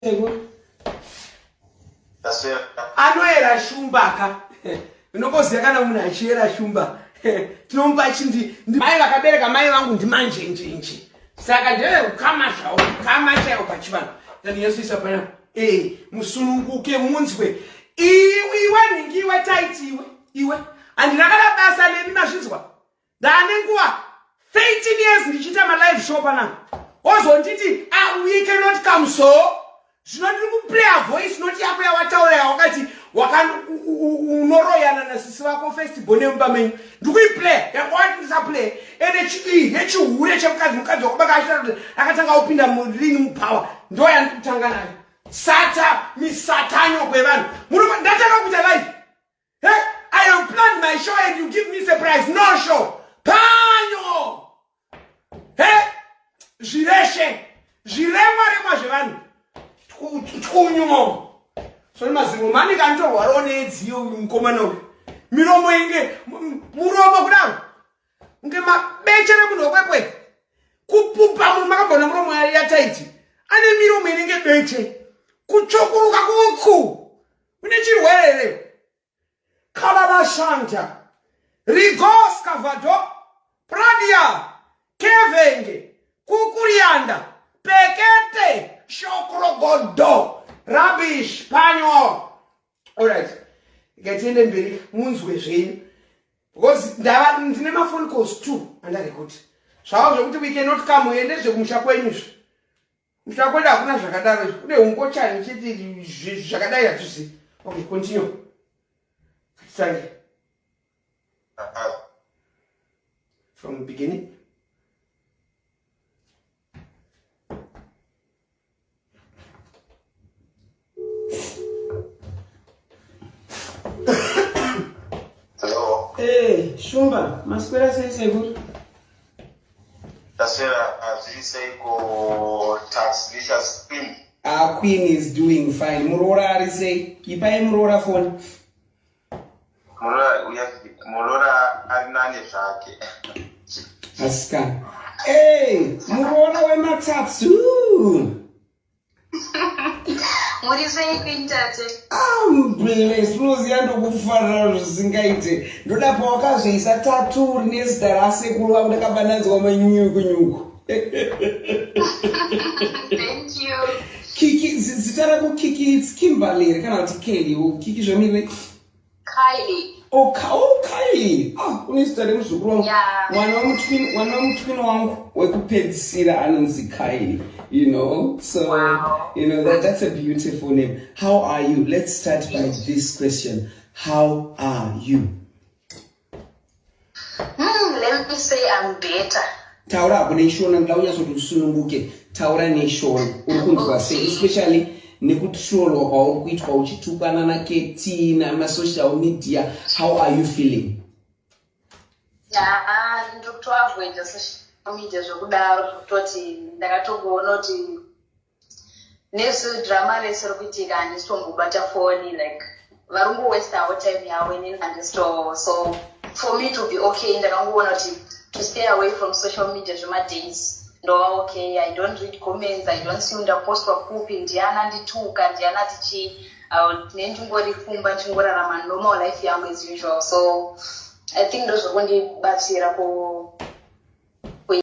sekuru? Anoera shumba ka. Unongoziva kana munhu achiyera shumba. Tinomupa chindi. Mai vakabereka mai vangu ndimanjenjenje. Saka ndeve ukama zvawo, ukama chaiwo pachivanhu. Then Yesu isa panapa. Eh, musununguke munzwe. Iwe iwe nhingi iwe taiti iwe. Iwe. Handina kana basa nemi mazvinzwa. Ndane nguva 13 years ndichiita malive show panapa. Wozonditi ah, we cannot come so. Zvino ndiri kuplaya voice note yako yawataura yawakati unoroyana nasisi vako first born yemumba menyu. Ndikuiplaya yanga wati ndisaplaya. Ende yechihure chemukadzi mukadzi wakabaka achita akatanga kupinda murini mupower. Ndo yandikutanga nayo. Sata misatanyo kwevanhu. Ndatanga kuita live. Hey, I have planned my show and you give me surprise. No show. Panyo. Hey, zvireshe. Zviremwa remwa zvevanhu. Twunyo. So mazino mani kantorwarawo nedziyo mukomana uyu. Miromo inge muromo kudaro. Unge mabeche remunhu wekwekwe. Kupupa munhu makambona muromo yataiti. Ane miromo inenge beche. Kutsvukuruka kuku. Une chirwere here? Kalabashanta, Rigos Kavado, Pradia, Kevenge, Kukurianda, Pekete, Shokrogodo, Rubbish, Panyo. Alright. Ngatiende mberi munzwe zvenyu. Because ndava ndine mafone calls 2 andarekoti. Zvavo zvekuti we cannot come uende zvekumusha kwenyu izvi. Musha kwedu hakuna zvakadaro izvi. Kune ungochani chete zvakadai hatizii. Okay, continue. Titange. From the beginning. Hello. Hey, Shumba, maswera sei sekuru? Taswera zviri seiko Taxlicious Queen? Ah, Queen is doing fine. Muroora ari sei? Ipai muroora phone. Muroora uya muroora ari nani zvake. Asikana. Hey, muroora wematsatsu. Muri sei Queen Tate? I'm blessed. Unoziva ndokufarira zvisingaite. Ndoda pawakazoisa tattoo rine zita rasekuru vako ndakabananzwa manyukunyuku. Thank you. Kiki, zita rako Kiki, it's Kimberly here kana kuti Kelly. Oh, Kiki zvamire. Kylie. Oh, oh Kylie. Ah, une zita remuzukuru wangu. Yeah. Mwana wamutwin, mwana wamutwin wangu wekupedzisira anonzi Kylie. You know, so wow. you know that's a beautiful name. How are you? Let's start by this question. How are you? Let me say I'm better. Taura hako neshona ndoda kunyatsoti usununguke. Taura neshona. Uri kunzwa sei especially nekutrolwa kwauri kuitwa uchitukana naKT namasocial media. How are you feeling? Yeah, ndiri kutoavoida social media zvekudaro zvekutoti ndakatogoona kuti nesu drama rese rikuitika handisitombobata foni like vari kungowestawo time yavo inini handisito so for me to be okay ndakangoona kuti to stay away from social media zvemadays ndova okay. I don't read comments, I don't see ndapostwa kupi, ndiani andituka, ndiani ati chii. Ndingori kumba ndichingorarama normal life yangu as usual, so I think ndozvokundibatsira ku